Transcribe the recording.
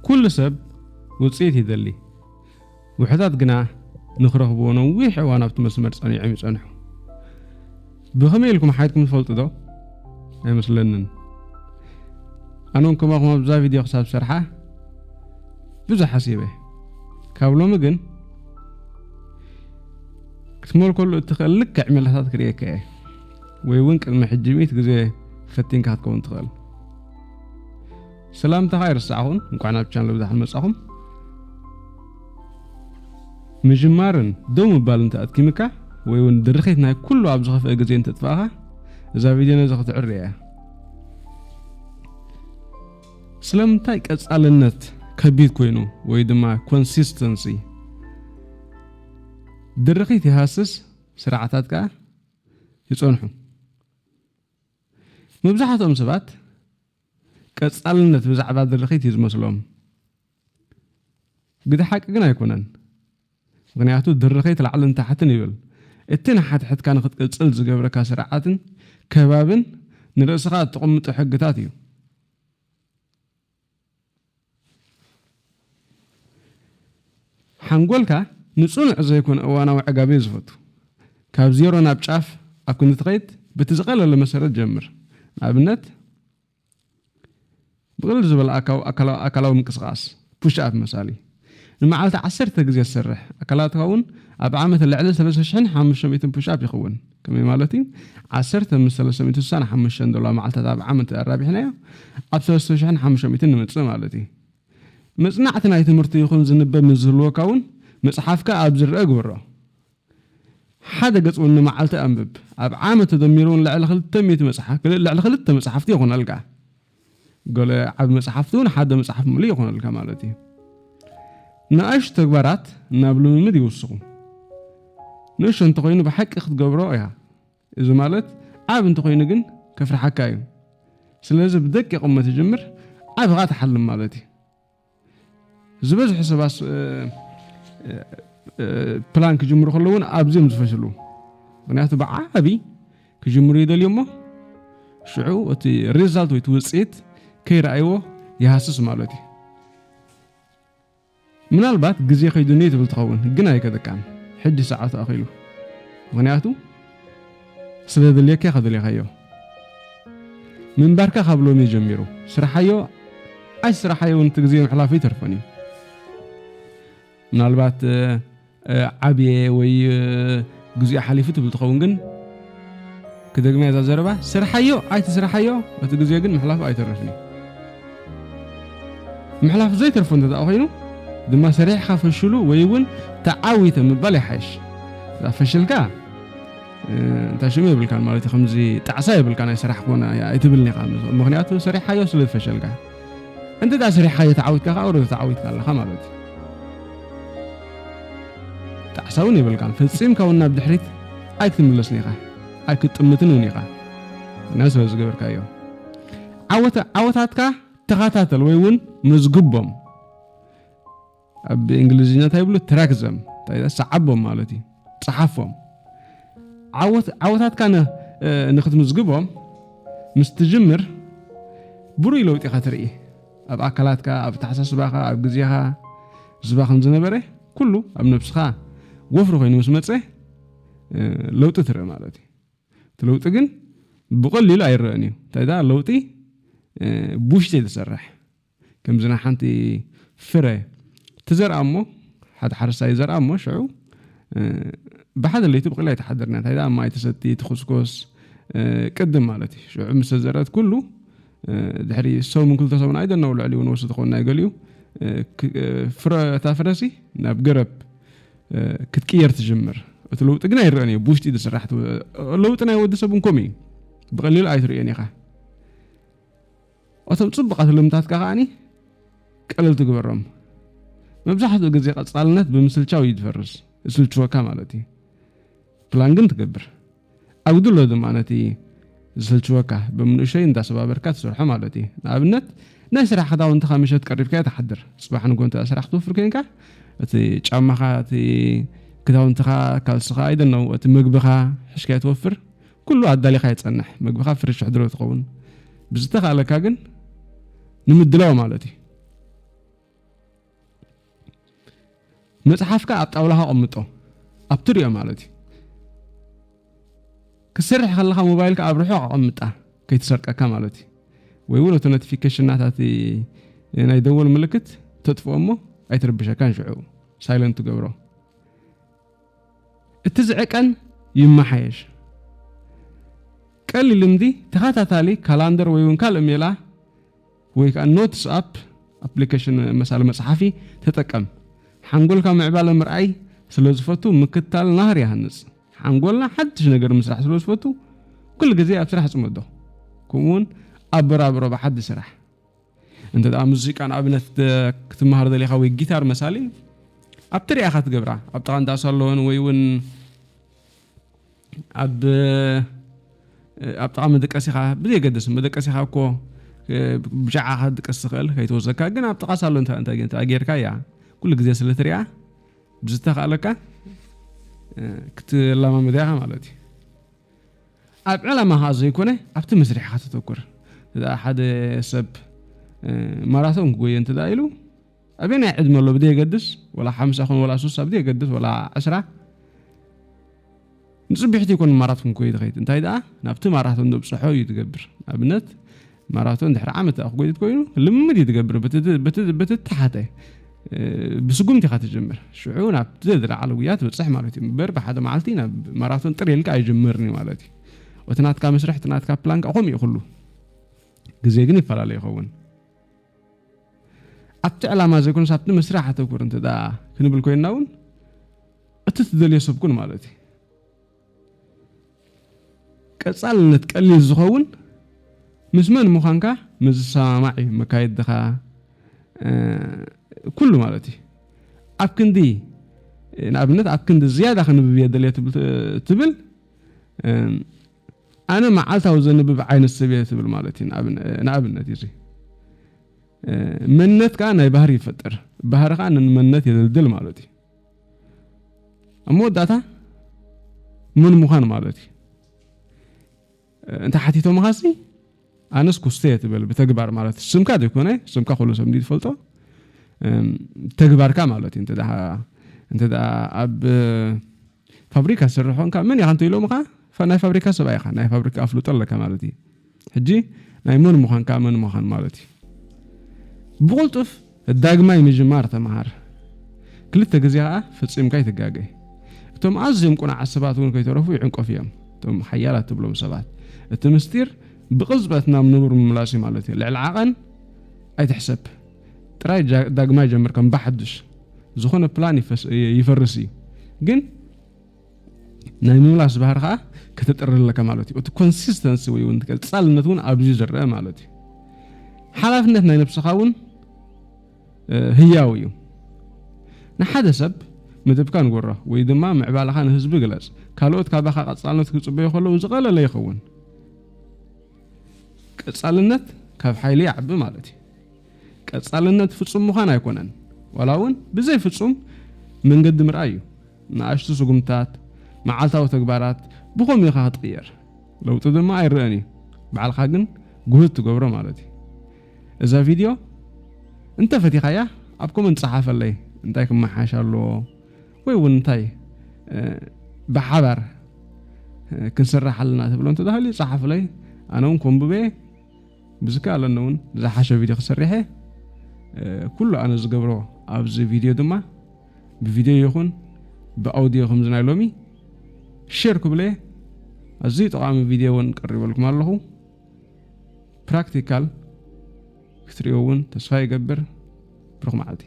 ኩሉ ሰብ ውፅኢት ይደሊ። ውሑዳት ግና ንኽረኽብዎ ነዊሕ እዋን ኣብቲ መስመር ጸኒዖም ይጸንሑ። ብኸመይ ኢልኩም ሓይድኩም ትፈልጡ ዶ? ኣይመስለንን። ኣነን ከማኹም ኣብዛ ቪድዮ ክሳብ ሰርሓ ብዙሕ ሓሲበ። ካብ ሎሚ ግን ክትመልከሉ እትኽእል ልክዕ ሜላታት ክርእየካ እየ። ወይ እውን ቅድሚ ሕጂ ሚእቲ ግዜ ፈቲንካ ክትከውን ትኽእል። ሰላምታኻ ኣይረሳዕኹን። እንኳዕ ናብ ቻነል ብዛሕን መጻኹም። ምጅማርን ደው ምባል እንተ ኣድኪምካ ወይ እውን ድርኺት ናይ ኩሉ ኣብ ዝኸፍአ ግዜ እንተ ጥፋእኻ እዛ ቪድዮ ነዚ ክትዕሪ እያ። ስለምንታይ ቀጻልነት ከቢድ ኮይኑ ወይ ድማ ኮንሲስተንሲ ድርኺት ይሃስስ ስርዓታት ከኣ ይጸንሑ። መብዛሕትኦም ሰባት ቀጻልነት ብዛዕባ ድርኺት እዩ ዝመስሎም። ግደ ሓቂ ግን ኣይኮነን። ምኽንያቱ ድርኺት ላዕልን ታሕትን ይብል። እቲ ንሓትሕትካ ንኽትቅጽል ዝገብረካ ስርዓትን ከባብን ንርእስኻ እትቕምጦ ሕግታት እዩ። ሓንጎልካ ንጽኑዕ ዘይኮነ እዋናዊ ዕጋብ እዩ ዝፈቱ። ካብ ዜሮ ናብ ጫፍ ኣብ ክንዲ ትኸይድ በቲ ዝቐለለ መሰረት ጀምር። ንኣብነት ብቕልል ዝበለ ኣካው- ኣካላዊ ኣካላዊ ምንቅስቓስ ፑሽ ኣፕ መሳሊ። ንመዓልቲ ዓሰርተ ግዜ ትሰርሕ ኣካላትካ እውን ኣብ ዓመት ልዕሊ ሰለስተ ሽሕን ሓሙሽተ ሚእትን ፑሽ ኣፕ ይኸውን። ከመይ ማለት እዩ? ዓሰርተ ምስ ሰለስተ ሚእቲ ስሳን ሓሙሽተን ዘለዋ መዓልታት ኣብ ዓመት ኣራቢሕናዮ ኣብ ሰለስተ ሽሕን ሓሙሽተ ሚእትን ንምጽእ ማለት እዩ። መጽናዕቲ ናይ ትምህርቲ ይኹን ዝንበብ ምስ ዝህልወካ እውን መጽሓፍካ ኣብ ዝረአ ግበሮ። ሓደ ገጽ እውን ንመዓልቲ ኣንብብ። ኣብ ዓመት ተደሚሩ እውን ልዕሊ ክልተ ሚእቲ መጽሓፍ ልዕሊ ክልተ መጽሓፍቲ ይኾነልካ። ገለ ዓቢ መጽሓፍቲ እውን ሓደ መጽሓፍ ምሉእ ይኾነልካ ማለት እዩ። ንኣሽቱ ተግባራት ናብ ልምምድ ይውስኹ። ንእሽቶ እንተኾይኑ ብሓቂ ክትገብሮ ኢኻ። እዚ ማለት ዓቢ እንተኾይኑ ግን ከፍርሓካ እዩ። ስለዚ ብደቂቕ እሞ ትጅምር ዓቢ ኸኣ ትሓልም ማለት እዩ። ዝበዝሑ ሰባት እ፣ እ፣ እ፣ ፕላን ክጅምሩ ከለዉ እውን ኣብዚኦም ዝፈሽሉ። ምክንያቱ ብዓቢ ክጅምሩ ይደልዩ እሞ ሽዑ እቲ ሪዛልት ወይ እቲ ውፅኢት ከይረኣይዎ ይሃስስ ማለት እዩ። ምናልባት ግዜ ከይዱኒ ትብል ትኸውን፣ ግን ኣይከደካን። ሕጂ ሰዓቱ ኣኺሉ። ምክንያቱ ስለ ድልየካ ከደሊኻዮ። ምንባርካ ካብ ሎሚ ጀሚሩ ስርሓዮ። ኣይ ስርሓዮ እውን እቲ ግዜ ምሕላፉ ይተርፈን እዩ። ምናልባት እ፣ እ፣ ዓብየ ወይ እ፣ ግዜኡ ሓሊፉ ትብል ትኸውን፣ ግን ክደግማ እዛ ዘረባ፣ ስርሓዮ ኣይትስርሓዮ እቲ ግዜ ግን ምሕላፉ ኣይተርፍን እዩ። ምሕላፍ ዘይተርፎ እንተ ደኣ ኮይኑ ድማ ሰሪሕኻ ፈሽሉ ወይ እውን ተዓዊተ ምባል ይሓይሽ። እዛ ፈሽልካ እ፣ እንታይ ሽሙ የብልካን ማለት እዩ። ከምዚ ጣዕሳ የብልካ ናይ ስራሕ ክኾነ ኣይትብልን ኢኻ። ምክንያቱ ሰሪሕካዮ ስለ ዝፈሸልካ። እንተ ደኣ ሰሪሕካዮ ተዓዊትካ ከዓ ወረ ተዓዊትካ ኣለኻ ማለት እዩ። ጣዕሳ እውን የብልካን። ፈጺምካ እውን ናብ ድሕሪት ኣይክትምለስን ኢኻ። ኣይክትጥምትን እውን ኢኻ። ምክንያቱ ስለ ዝገበርካዮ። ዓወታ- ዓወታትካ ተኸታተል ወይ እውን ምዝግቦም። ኣብ እንግሊዝኛ እንታይ ይብሉ? ትራክ ዘም። እንታይ እዩ? ሰዓቦም ማለት እዩ። ጸሓፎም። ዓወት- ዓወታትካ ን- እ፣ ንኽትምዝግቦም ምስ ትጅምር ብሩይ ለውጢ ኢኻ ትርኢ። ኣብ ኣካላትካ፣ ኣብ ኣተሓሳስባኻ፣ ኣብ ግዜኻ ዝባኽን ዝነበረ ኩሉ ኣብ ነብስኻ ወፍሪ ኮይኑ ምስ መጸ እ፣ ለውጢ ትርኢ ማለት እዩ። እቲ ለውጢ ግን ብቐሊሉ ኣይረአን እዩ። እንታይ ደኣ ለውጢ እ፣ ብውሽጢ እዩ ዝሰርሕ። ከምዚ ናይ ሓንቲ ፍረ ትዘርኣ እሞ፣ ሓደ ሓረስታይ ይዘርኣ እሞ ሽዑ እ፣ ብሓደ ለይቲ ብቐሊሉ ኣይትሓድርን እያ። እንታይ ደኣ ማይ ትሰቲ፣ ትኹስኮስ እ፣ ቅድም ማለት እዩ። ሽዑ ምስ ተዘርአት ኩሉ እ፣ ድሕሪ ሰሙን ክልተ ሰሙን ኣይደነው ልዕሊ እውን ወስድ ትኸውን ናይ ገሊኡ እ፣ ክ- እ፣ ፍረ እታ ፍረሲ ናብ ገረብ እ፣ ክትቅየር ትጅምር። እቲ ለውጢ ግን ኣይረአን እዩ። ብውሽጢ ዝስራሕ ት- ለውጢ ናይ ወዲ ሰብ እንኮም እዩ። ብቐሊሉ ኣይትርእዮን ኢኻ። እቶም ጽቡቓት ልምታትካ ከኣኒ ቀለል ትግበሮም። መብዛሕትኡ ግዜ ቀጻልነት ብምስልቻው እዩ ዝፈርስ። ይስልችወካ ማለት እዩ። ፕላን ግን ትገብር። ኣጉድሎ ድማ ነቲ ዝስልችወካ ብምንእሸይ እንዳሰባበርካ ትሰርሖ ማለት እዩ። ንኣብነት ናይ ስራሕ ክዳውንትኻ ምሸት ቀሪብካዮ ትሓድር። ጽባሕ ንጎ እንተ ስራሕ ክትወፍር ኮይንካ እቲ ጫማኻ፣ እቲ ክዳውንትኻ፣ ካልስኻ ኣይደነው እቲ ምግብኻ ሕሽካዮ ትወፍር። ኩሉ ኣዳሊኻ ይጸንሕ። ምግብኻ ፍርሽ ሕድሮ ትኸውን። ብዝተኻእለካ ግን ንምድላው ማለት እዩ። መጽሓፍካ ኣብ ጣውላኻ ኣቐምጦ፣ ኣብ ትሪኦ ማለት እዩ። ክትሰርሕ ከለኻ ሞባይልካ ኣብ ርሑቕ ኣቐምጣ፣ ከይትሰርቀካ ማለት እዩ። ወይ እውን እቲ ኖቲፊኬሽናታት ናይ ደወል ምልክት ተጥፍኦ እሞ ኣይትርብሸካን፣ ሽዑ ሳይለንት ትገብሮ። እቲ ዝዕቀን ይመሓየሽ። ቀሊል ልምዲ፣ ተኸታታሊ ካላንደር ወይ እውን ካልእ ሜላ ወይ ከዓ ኖትስ ኣፕ ኣፕሊኬሽን መሳሊ መፅሓፊ ተጠቀም። ሓንጎልካ ምዕባለ ምርኣይ ስለ ዝፈቱ ምክታል ናህር ይሃንፅ። ሓንጎልና ሓድሽ ነገር ምስራሕ ስለ ዝፈቱ ኩሉ ግዜ ኣብ ስራሕ ፅመዶ። ከምኡ እውን ኣበራብሮ ብሓዲ ስራሕ። እንተ ደኣ ሙዚቃ ንኣብነት ደ-፣ ክትመሃር ደሊኻ ወይ ጊታር መሳሊ ኣብ ትሪኣኻ ትገብራ፣ ኣብ ጥቓ እንዳ ሳሎን ወይ እውን ኣብ፣ ኣብ ጥቓ መደቀሲኻ ብዘየገድስ፣ መደቀሲኻ እኮ፣ እ፣ ብሻዕኻ ክትድቀስ ትኽእል ከይትወሰካ፣ ግን ኣብ ጥቓ ሳሎን እንተ፣ እንተ፣ እንተ ጌርካ እያ ኩሉ ግዜ ስለ ትሪኣ ብዝተኻእለካ፣ እ፣ ክትለማመዳ ኢኻ ማለት እዩ። ኣብ ዕላማ ኸኣ ዘይኮነ ኣብቲ መስርሕኻ ተተኩር። እዛ ሓደ ሰብ፣ እ፣ ማራቶን ክጎየ እንተ ደኣ ኢሉ፣ ኣበየናይ ዕድመ ኣሎ ብደየገድስ፣ ወላ ሓምሳ ኮን ወላ ሱሳ ብደየገድስ፣ ወላ ዕስራ፣ ንጽቢሕቲ ይኮን ማራቶን ክጎይ ትኸይድ። እንታይ ደኣ ናብቲ ማራቶን ዘብጽሖ እዩ ትገብር። ንኣብነት ማራቶን ድሕሪ ዓመት ደኣ ክጎይ ትኮይኑ ልምድ እዩ ትገብር። በቲ፣ በቲ፣ በቲ ተሓተ፣ እ፣ ብስጉምቲ ኢኻ ትጅምር። ሽዑ ናብቲ ዝለዓለ ጉያ ትበጽሕ ማለት እዩ። እምበር ብሓደ መዓልቲ ናብ ማራቶን ጥር ኢልካ ኣይጅምርን እዩ ማለት እዩ። እቲ ናትካ መስርሕ፣ እቲ ናትካ ፕላን ከኣ ከምኡ እዩ ኩሉ። ግዜ ግን ይፈላለ ይኸውን። ኣብቲ ዕላማ ዘይኮነስ ኣብቲ መስርሕ ኣተኩር እንተ ደኣ ክንብል ኮይንና እውን እቲ ትደልዮ ሰብ ኩን ማለት እዩ። ቀጻልነት ቀሊል ዝኸውን ምስ መን ምዃንካ ምስ ዝሰማማዕ እዩ መካየድኻ፣ እ፣ ኩሉ ማለት እዩ። ኣብ ክንዲ፣ ንኣብነት ኣብ ክንዲ ዝያዳ ክንብብ እየ ደልየ ትብል፣ ትብል፣ እ፣ ኣነ መዓልታዊ ዘንብብ ዓይነት ሰብ እየ ትብል ማለት እዩ። ንኣብነ-፣ ንኣብነት እዩ እዚ። እ፣ መንነት ከኣ ናይ ባህሪ ይፈጥር። ባህሪ ከኣ ንመንነት የደልድል ማለት እዩ። ኣብ መወዳእታ መን ምዃን ማለት እዩ። እ፣ እንተ ሓቲቶምኻሲ ኣነስ ኩስተ እየ ትብል ብተግባር ማለት ስምካ ዘይኮነ፣ ስምካ ኩሉ ሰብ እንዲ ትፈልጦ፣ እም፣ ተግባርካ ማለት እዩ። እንተ ደኣ፣ እንተ ደኣ ኣብ ፋብሪካ ትሰርሕ ኮንካ መን ኢኻ እንተ ኢሎምኻ፣ ፋ-፣ ናይ ፋብሪካ ሰብኣይ ኢኻ፣ ናይ ፋብሪካ ኣፍልጦ ኣለካ ማለት እዩ። ሕጂ ናይ መን ምዃንካ መን ምዃን ማለት እዩ። ብቕልጡፍ ዳግማይ ምጅማር ተምሃር። ክልተ ግዜ ኸኣ ፈጺምካ ኣይትጋገ። እቶም ኣዝዮም ቁኑዓት ሰባት እውን ከይተረፉ ይዕንቀፉ እዮም። እቶም ሓያላት ትብሎም ሰባት። እቲ ምስጢር ብቕጽበት ናብ ንቡር ምምላስ እዩ ማለት እዩ። ልዕሊ ዓቐን ኣይትሕሰብ። ጥራይ ጃ-፣ ዳግማይ ጀምር ከም ብሓድሽ። ዝኾነ ፕላን ይፈስ-፣ ይፈርስ እዩ። ግን ናይ ምምላስ ባህሪ ኸዓ ከተጥሪ ኣለካ ማለት እዩ። እቲ ኮንሲስተንሲ ወይ እውን ቀጻልነት እውን ኣብዚ ዝረአ ማለት እዩ። ሓላፍነት ናይ ነብስኻ እውን፣ እ፣ ህያው እዩ። ንሓደ ሰብ መደብካ ንገሮ ወይ ድማ ምዕባለኻ ንህዝቢ ግለጽ። ካልኦት ካባኻ ቀጻልነት ክጽበዩ ከለዉ ዝቐለለ ይኸውን። ቀጻልነት ካብ ሓይሊ ይዓቢ ማለት እዩ። ቀጻልነት ፍጹም ምዃን ኣይኮነን፣ ዋላ እውን ብዘይ ፍጹም መንገዲ ምርኣይ እዩ። ንኣሽቱ ስጉምታት፣ መዓልታዊ ተግባራት ብኸምኡ ኢኻ ክትቕየር። ለውጢ ድማ ኣይረኣን እዩ፣ ባዕልኻ ግን ጉህት ትገብሮ ማለት እዩ። እዛ ቪድዮ እንተፈቲኻያ ኣብ ኮመንት ጸሓፈለይ፣ እንታይ ክመሓሽ ኣለዎ ወይ እውን እንታይ፣ እ፣ ብሓባር፣ እ፣ ክንሰርሕ ኣለና ትብሎ እንተተሃልዩ ጸሓፍለይ። ኣነ እውን ኮንብበ ብዝከኣለኒ እውን ዝሓሸ ቪድዮ ክሰርሕ እየ። እ፣ ኩሉ ኣነ ዝገብሮ ኣብዚ ቪድዮ ድማ ብቪድዮ ይኹን ብኣውዲዮ ከምዚ ናይ ሎሚ ሼር ክብለ ኣዝዩ ጠቓሚ ቪድዮ እውን ቀሪበልኩም ኣለኹ። ፕራክቲካል ክትሪኦ እውን ተስፋ ይገብር። ብሩኽ መዓልቲ።